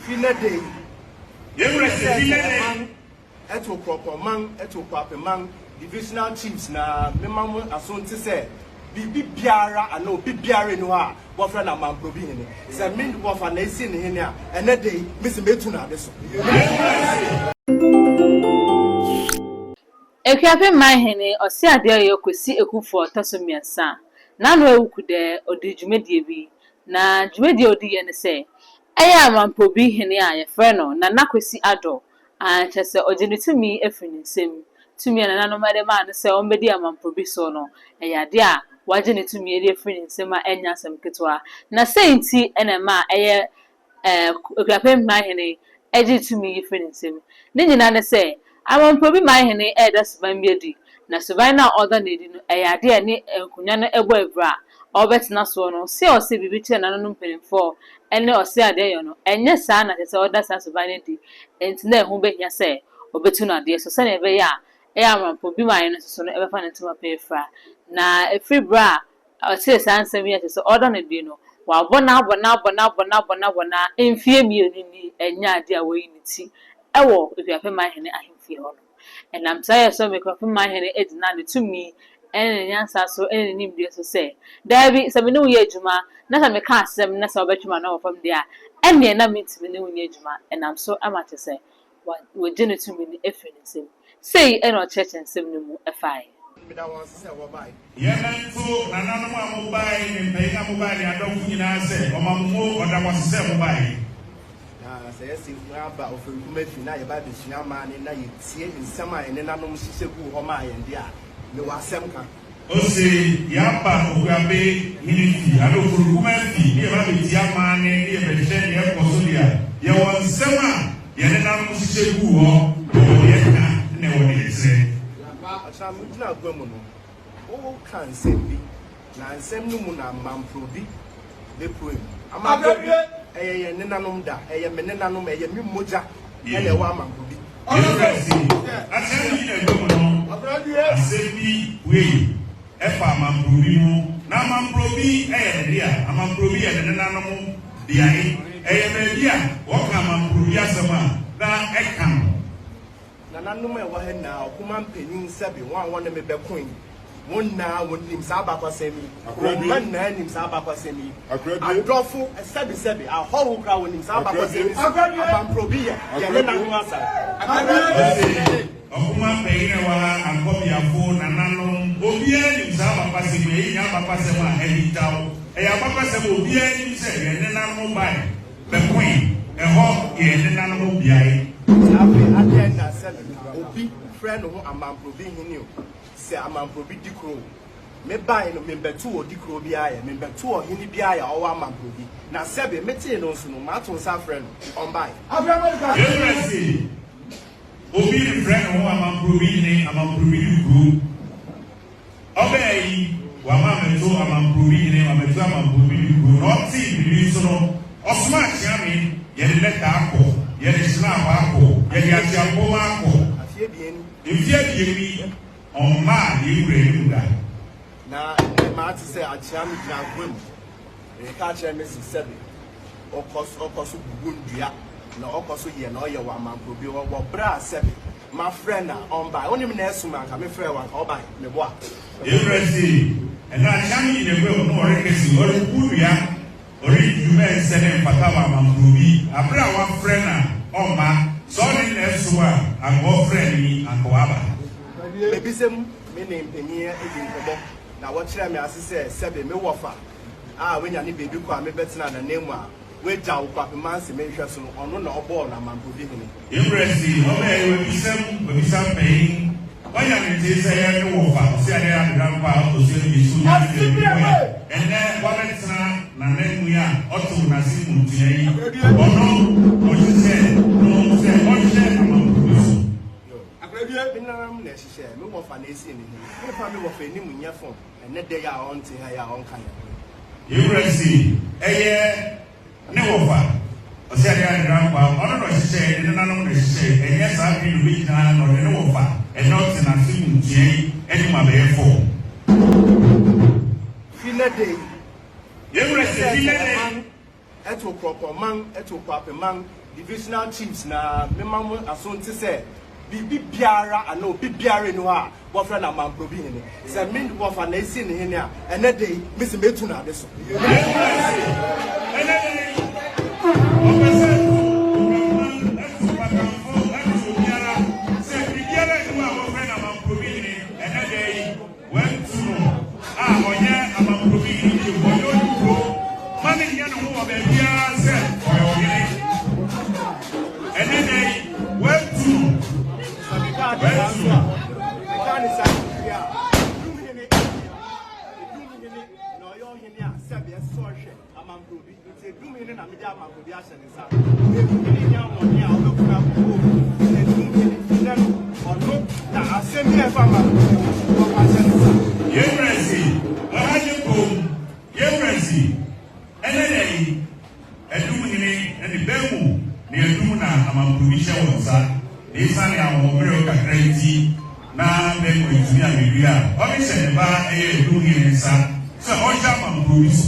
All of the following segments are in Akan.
Fi nnɛ da yi, Yɛn wura se, sɛ fi nnɛ da yi. ɛman ɛto Kurɔpɔman ɛto Kwapeman divisional chiefs na mema mo aso nte sɛ biribi biara anaa obi biara ni hɔ a wɔfrɛ no Amamprobi hene. Sɛ me wɔfa na esi ne hene a, ɛnɛ da yi, mesi metu no ade so. Yɛn wura se. Akuapem Manhene Ɔseadeɛyɔ Kwesi Akuffo a ɔtɔ so mmiɛnsa, n'ano awu kudɛɛ, ɔdii dwumadie bi, na dwumadie a ɔdiiɛ ne sɛ, ɛyɛ Amamprobi hene a yɛfrɛ no Nana Kwesi Addo, a kyerɛ sɛ ɔgye ne tumi afiri ne nsam. Tumi a nananom de maa no sɛ ɔmmɛdi Amamprobi so no, ɛyɛ adeɛ a wagye ne tumi de afiri ne nsam a ɛnyɛ asɛm ketewa. Na sei nti ɛna ɛma ɛyɛ Akuapem Manhene gye tumi yi firi ne nsam. Ne nyinaa ne sɛ, Amamprobi Manhene ɛreda suban bi adi, na suban no a ɔda no adi no, ɛyɛ adeɛ a ɛne nkonnwa no bɔ abira a ɔrebɛtena soɔ no, sɛ ɔsɛ biribi kyerɛ nananom mpanimfoɔ ne ɔsɛ adeɛ yɛ no, ɛnyɛ saa na kyerɛ sɛ ɔda saa suban no adi. Nti na ɛho bɛhia sɛ ɔbɛtu no adeɛ so sɛnea ɛbɛyɛ a ɛyɛ Amamprobi Manhene no nso so no ɛbɛfa ne ntoma pa afira. Na ɛfiri berɛ a ɔtee saa nsɛm yi a kyerɛ sɛ ɔda no adi no, wabɔ no abɔ no abɔ no abɔ no abɔ no abɔ no mfeɛ 2 ni, ɛnyɛ adeɛ a wɔyi ne ti ɛwɔ Akuapem Manhene ahemfie hɔ no. Ɛnam saa yɛ so ma Akuapem Manhene gyina ne tumi ɛne ne nyansa so ɛne ne nimdeɛ so sɛ, daabi, sɛ me ne wo yɛ adwuma na sɛ meka asɛm na sɛ wobɛtwe m'ano wɔ fam deɛ a, ɛnneɛ na mentumi ne wo nyɛ adwuma. Ɛnam so ama kyerɛ sɛ wɔgye ne tumi no afiri ne nsam. Sei ɛna ɔkyerɛkyerɛ nsɛm no mu ɛfaeɛ. Meda wɔn ase sɛ wɔbae. Yɛmɛnto nananom a mobae ne mpanyin a mobae ne adɔfo nyinaa sɛ ɔma mo mo ɔda mo ase sɛ mobae. Na sɛ yɛsi aba Oforikuma fi na yɛba abɛsua amaane na yɛtie nsɛm a yɛn nenanom hyehyɛ guu hɔ maa yɛn de a, mewɔ asɛm ka. Ose yɛaba Okuabe hene fi ana Oforikuma fi ne yɛba abɛtie amaane ne yɛbɛhwɛ deɛ ɛkɔ so deɛ a, yɛwɔ nsɛm a yɛn nenanom hyehyɛ guu hɔ, ɛwɔ deɛ ɛka na ɛwɔ deɛ ɛkyerɛ. Ɔkyena megyina agua mu no, woka nsɛm bi, na nsɛm no mu na Amamprobi bɛpue mu. Amamprobi ɛyɛ yɛn nenanom da, ɛyɛ me nenanom, ɛyɛ me mogya ɛna ɛwɔ Amamprobi. Yɛwura se, akyerɛ no gyina agua mu no, asɛm bi wei ɛfa Amamprobi ho. Na Amamprobi ɛyɛ ne dea, Amamprobi yɛ ne nenanom beae. Ɛyɛ baabi a wɔka Amamprobi asɛm a na ɛka no. Nananom a ɛwɔ ha nyinaa, ɔkoma mpanyin sɛbe wɔn a wɔne me bɛko yi, wɔn nyinaa wɔnim saa abakwasɛm yi. Wɔn mma nyinaa nim saa abakwasɛm yi. Adɔfo sɛbe sɛbe ahɔho koraa wɔnim saa abakwasɛm yi. Amamprobi yɛ yɛn nenanom asare. Ɔse ɔkoma mpanyin a ɛwɔ ha, ankɔbiafo, nananom, obiara nim saa abakwasɛm yi. Ɛyɛ nyɛ abakwasɛm a ɛhintaw. Ɛyɛ abakwasɛm a obiara nim sɛ yɛn nenanom bae bɛkoe, ɛhɔ yɛ yɛn nenanom beae. Nti afei adeɛ na sɛbe obi frɛ ne ho Amamprobi hene o, sɛ Amamprobi di kuro o. Me bae no, membɛto odi kuro biara yɛ, membɛto ɔhene biara yɛ a ɔwɔ Amamprobi. Na sɛbe metee no nso no, mato nsa afrɛ no, ɔmbae. Yɛwura se obi refrɛ ne ho Amamprobi hene, Amamprobi di kuro. Ɔbɛɛ yi, wama amɛto Amamprobi hene, wamɛto Amamprobi di kuro. Na ɔtee biribi nso no, ɔsoma Akyeame, yɛde lɛta akɔ, yɛde hyenaabɔ akɔ, yɛde akyeampɔm akɔ. Afie 2 ni. Mfeɛ 2 yi, ɔmmaa yɛn wura anim da. Na ɛnnɛ maate sɛ Akyeame gyina agua mu reka akyerɛ me se sɛbe ɔkɔ so bubu ndua na ɔkɔ so yɛ na ɔyɛ wɔ Amamprobi hɔ wɔ berɛ a sɛbe mafrɛ na ɔmbae. Wonim na ɛsom anka mefrɛ wɔ anka ɔbae meboa. Yɛwura se ɛna Akyeame gyina agua mu na ɔreka si ɔrebubu dua, ɔredi dwuma a ɛnsɛ ne mfata wɔ Amamprobi abere a wafrɛ na ɔmma. Sɛ ɔne na ɛsom a anka ɔfrɛ no yi anka waba. Mebisa mu me ne mpanyin adi nkɔmmɔ na wɔkyerɛ me ase sɛ sɛbe me wɔfa a wanya ne baabi kɔ a mebɛtena n'ananmu a wagya wo Kwapemanse menhwɛ so no, ɔno na ɔbɔɔ no Amamprobi hene. Yɛwura se ɔbɛyɛ wabisa mu wabisa mpanyin wanya ne nte sɛ yɛ ne wɔfa ɔse adeɛ adeda mpa a ɔtɔ so abien so nya ne baabi kɔ a ɛnnɛ wabɛtena n'ananmu yi a ɔtew n'ase mu ntua yi, ɔno ɔhyehyɛ no sɛ ɔnhyɛ Amamprobi so. Me nananom na ɛhyehyɛ me wɔfa na esi ne hene. Memfa me wɔfa anim nyɛ fam ɛnɛ da yi a ɔnte ha yi a ɔnka yɛn ho. Yɛwura se ɛyɛ ne wɔfa ɔsɛ adeɛ adeda mpa, ɔno na ɔhyehyɛ, ne nananom na ɛhyehyɛ. Ɛnyɛ saa bere na obɛgyina ha na ɔde ne wɔfa ɛnɛ ɔte n'ase mu ntua yi anim abɛyɛ fam. Fi nnɛ da yi, Yɛwura se fi nnɛ da yi, ɛto Nkurɔpɔnman to Okuapeman divisional chiefs na mema mo aso nte sɛ biribi biara anaa obi biara nni hɔ a wɔfrɛ no Amamprobi hene. Sɛ me wɔfa na esi ne hene a, ɛnɛ da yi, mese metu no ade so. Yɛn wura se, ɛnɛ da yi, ɔpɛ sɛ Okuapeman to Batamfo to obiara sɛ biribiara nni hɔ a wɔfrɛ no Amamprobi hene ɛnɛ da yi. Wɔatu no a ɔnyɛ amammurobi hene bio, ɔnyɛ odwumfo ma no nyɛ ne ho wɔ baabiara sɛ ɔyɛ ɔhene. Ɛnnɛ da yi, wɔatu no. Sɛ meka ade saa Wɔatu nso a, no. meka ne saa wie a, Edum hene adi. Edum hene na ɔyɛ ɔhene a sɛbe ɛsɛ sɛ ɔhwɛ Amamprobi. Nti Edum hene na mede Amamprobi ahyɛ ne nsa. Edum hene nni ahoɔden a ɔbɛkura akɔbɔ obi. Edum hene, nnɛ no, ɔno na asɛm bi a ɛfa Amamprobi ho no, wɔfa ahyɛ ne nsa. Yɛn werɛ si, ɔha nye komm, yɛn werɛ si, ɛnnɛ da yi, Adum hene ne ne bɛ mu ne adum na amamprobi hyɛ wɔn nsa, na esiane ahoɔmmerɛw kakra nti na bɛ mu antumi amewie a, ɔde hyɛ ne ba ɛyɛ adum hene nsa sɛ ɔnhyɛ amamprobi so.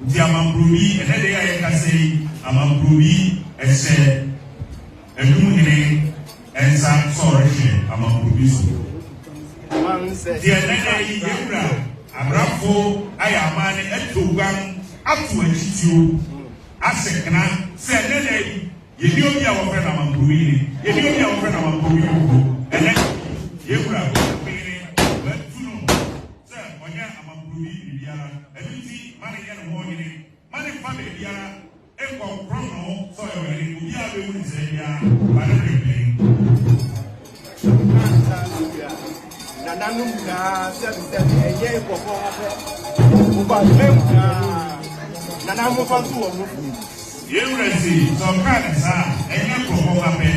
Nti amamprobi, ɛnnɛ da yi a yɛkasa yi, amamprobi hyɛ adum hene nsa sɛ ɔrehwɛ amamprobi so. Nti ɛnnɛ da yi yɛn wura Abrafo ayɛ amanne atɔ guan ato akyitio ahyɛ kena sɛ ɛnnɛ da yi yɛnni obi a wɔfrɛ no Amamprobi hene, yɛnni obi a wɔfrɛ no Amamprobi Yɔnko. Ɛnnɛ da yi yɛn wura Otumfoɔ hene wɔatu no sɛ ɔnyɛ Amamprobi biribiara, ɛno nti ma no nyɛ ne ho ɔhene, ma no mfa baabiara Nkɔ nkorɔn no sɛ ɔyɛ ɔhene, obiara bɛhu ne sɛɛ biara, ma ne werɛ mmɛn. Nananom nyinaa sɛbesɛbe ɛnyɛ nkurɔfoɔ ha pɛ, woba mmaa mu nyinaa, nananom momfa nto wɔn ho fo. Yɛn wura se, sɛ ɔkaa no saa a, ɛnyɛ nkurɔfoɔ ha pɛ,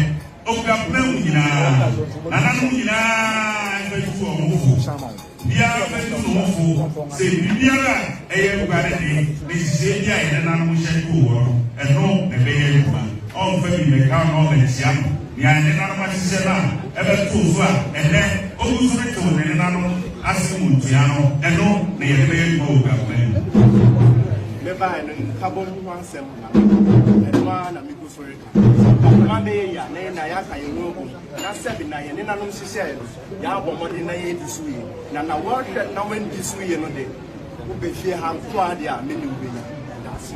okura mmaa mu nyinaa, nananom nyinaa mfa ntu wɔn ho fo. Obiara bɛtu ne ho fo sɛ biribiara a ɛyɛ nokware de, ne nhyehyɛe bi a yɛn nenanom hyɛ too hɔ no, ɛno na ɛbɛyɛ adwuma. Ɔmfa bi mmɛka no na ɔmmɛkyea no. Nea yɛn nenanom ahyehyɛ no a ɛbɛtoo so a ɛnnɛ ogu so retew ne nenanom ase mu ntua no, ɛno na yɛde bɛyɛ adwuma wɔ Guaman mu. Mebae no, nkabom ho asɛm na meka. Ɛno ara na migu so reka. Sɛ ɔkoma bɛyɛ yie a, na yɛn nyinaa yɛaka yɛn ho abom, na sɛbe na yɛn nenanom hyehyɛe no, Yɛabɔ mmɔden na yɛadi so yie, na na wɔhwɛ na wɔandi so yie no de, wobɛ fie ha nko ara deɛ a, me ne wo bɛnya. Meda ase.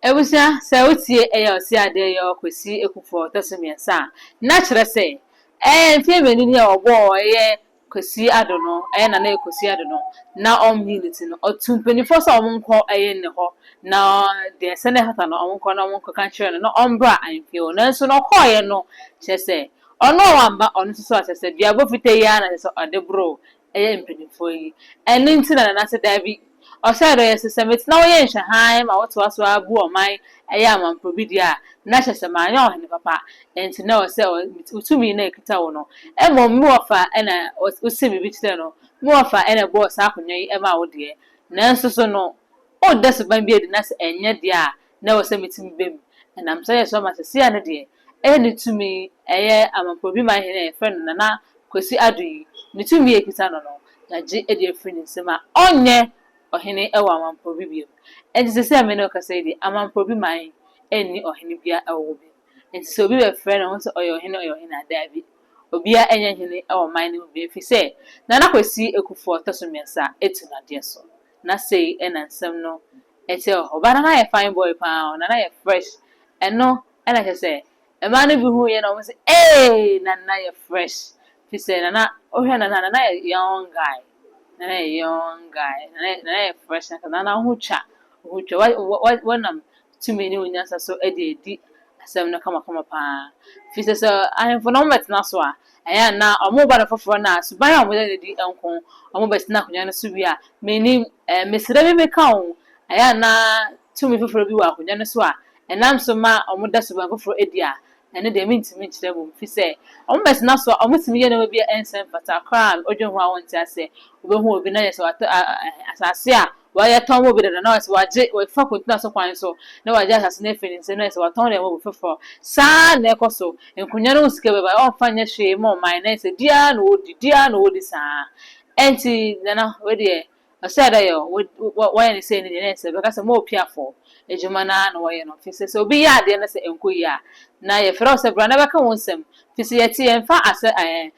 Abusua, sɛ wotie ɛyɛ ɔse adeɛ yɛ Kwesi Akuffo ɔtɔ so miɛnsa a, na kyerɛ sɛ ɛyɛ mfeɛ mienu ni a wɔbɔɔ ɛyɛ Kwesi Addo no, ɛyɛ Nana Kwesi Addo no, na ɔmmii ne ti no, ɔtuu mpaninfoɔ sɛ wɔn nkɔ ɛyɛ ne hɔ na deɛ ɛsɛ na ɛfata no wɔn nkɔ na wɔn nkɔka nkyerɛ no na ɔmbra ahemfie hɔ. Nanso no ɔkɔɔeɛ no, kyerɛ sɛ Ɔno a wamba, ɔno nso so a kyerɛ sɛ duabɔ fitaa yi ara na kyerɛ sɛ ɔde boro ɛyɛ mpanyimfoɔ yi. Ɛno nti na Nana se daabi. Ɔhyɛɛ dɔ yɛ se sɛ metena hɔ yɛ nhwɛhan ma wotoa so ara bu ɔman ɛyɛ amanprɔ bi deɛ a, na kyerɛ sɛ manyɛ ɔhene papa. Ɛnti na ɛwɔ sɛ wo tumi no a ɛkita wo no. Mmom me wɔfa na wosee biribi kyerɛɛ no, me wɔfa na ɛbɔɔ saa akonnwa yi maa wo deɛ. Nanso so no, woda suban bi adi na sɛ ɛnyɛ deɛ a na ɛwɔ sɛ metumi ba mu. Ɛnam saa yɛ so ama seesei ano deɛ, ɛyɛ ne tumi, ɛyɛ Amankurobi man hene a yɛfrɛ no Nana Kwesi Addo yi, ne tumi a ɛkita no no, yɛagye de afiri ne nsam a ɔnyɛ ɔhene wɔ Amankurobi bio. Enti seesei a me ne wo kasa yi deɛ, Amankurobi man nni ɔhene biara wɔ hɔ bio. Enti sɛ obi bɛfrɛ ne ho sɛ ɔyɛ ɔhene ɔyɛ ɔhene a, daabi. Obiara nyɛ hene wɔ man no mu bio, ɛfiri sɛ Nana Kwesi Akuffo ɔtɔ so mmiɛnsa atu no adeɛ so. Na sei na nsɛm no Ɛkyɛ wɔ hɔ. But Nana yɛ fine boy paa o, Nana yɛ fresh. Ɛno ɛna kyerɛ sɛ mmaa no bi hu yɛ na wɔn sɛ ee Nana yɛ fresh. Fi sɛ Nana wohwɛ Nana a, Nana yɛ young guy. Nana yɛ young guy. Nana Nana yɛ fresh ankasa. Nana ho twa, ho twa. Wa wa wɔnam tumi ne wo nyansa so de adi asɛm no kamakama paa. Fi sɛ sɛ ahemfo no wɔbɛtena so a, ɛyɛ a na wɔba no foforɔ no a, suban a wɔda no adi nko, wɔbɛtena akonnwa no so wie a, mennim, eh, mesrɛ bi meka o, ɛyɛ a na tumi foforɔ bi wɔ akonnwa no so a ɛnam so ma wɔda suban foforɔ adi a, ɛno deɛ mentumi nkyerɛ mmom, fi sɛ wɔbɛtena so a, wɔtumi yɛ nneɛma bi a ɛnsɛ mfata koraa a wodwen ho a wonte aseɛ. Wobɛhu obi na ayɛ sɛ watɔ asase a Wɔayɛ tɔn ma obi dada na ɔyɛ sɛ wagye, wafa kontena so kwan so na wagye asase no afi ne nsam na ayɛ sɛ watɔn de ama obi foforɔ. Saa ara na ɛkɔ so. Nkonnwa no ho sika bɛba, ɔmfa nyɛ hwee mma ɔman na ayɛ sɛ di ara na ɔredi, di ara na ɔredi saa. Ɛnti Nana, wei deɛ, ɔsɛe dɛ yɛ o, wayɛ no sei no deɛ na ayɛ sɛ bɛka sɛ mo opiafoɔ. Adwuma no ara na wɔyɛ no. Fisɛ sɛ obi yɛ adeɛ na sɛ ɛnkɔ yie a, na yɛfrɛ wo sɛ bra na bɛka wo nsɛm. Fisɛ yɛte yɛmfa asɛ ɛɛ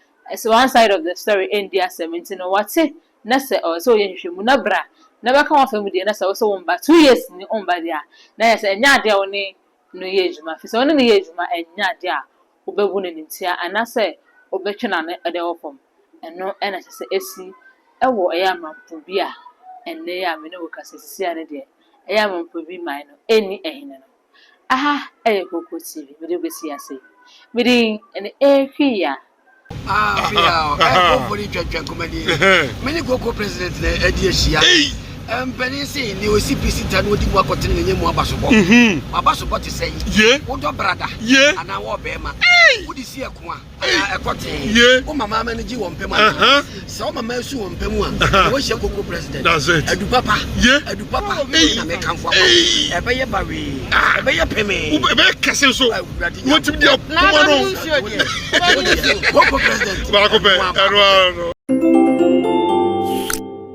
one side of the story ɛndi asɛm nti no wɔte na sɛ ɔwɔ sɛ woyɛ nhwehwɛmu na bra na bɛka w'afa mu deɛ na sɛ wo sɛ womba 2 years ni womba deɛ a, na yɛ sɛ ɛnyɛ adeɛ a wo ne no yɛ adwuma. Fisɛ wo ne no yɛ adwuma, ɛnyɛ adeɛ a wobɛbu no animtia anaasɛ wobɛtwe n'ano ɛde wɔ fam. Ɛno ɛna kyerɛ sɛ esi ɛwɔ ɛyɛ amampo bi a ɛnnɛ yi a me ne wo kasa sisi a ne deɛ ɛyɛ amampo bi man no ɛnni ɛhene no. Aha ɛyɛ Koko TV, mede wobɛsi ase. Mede ɛne Ehwiya. Ah, bia, ɛkɔfo ni twɛntwɛn kɔmɛdi. Mene koko president na ɛdi ahyia. Mpanin se ne osi pisi ta na odi mu akɔtene ne nyɛ mu abasobɔ. Abasobɔ te sɛn? Wodɔ brada anaa wɔ bɛrima. Wode si ɛko a anaa ɛkɔ tee. Wo mama ama no gye wɔn pɛ mu anaa? Sɛ wo mama asu wɔn pɛ mu a, na woahyia koko president. Adu papa. Adu papa. Na mekamfo ama wo. Ɛbɛyɛ bawee. Ɛbɛyɛ pemee. Ɛbɛyɛ kɛse nso. Wɔtumi di akoma no. Koko president. Baako pɛ. Ɛno ara no.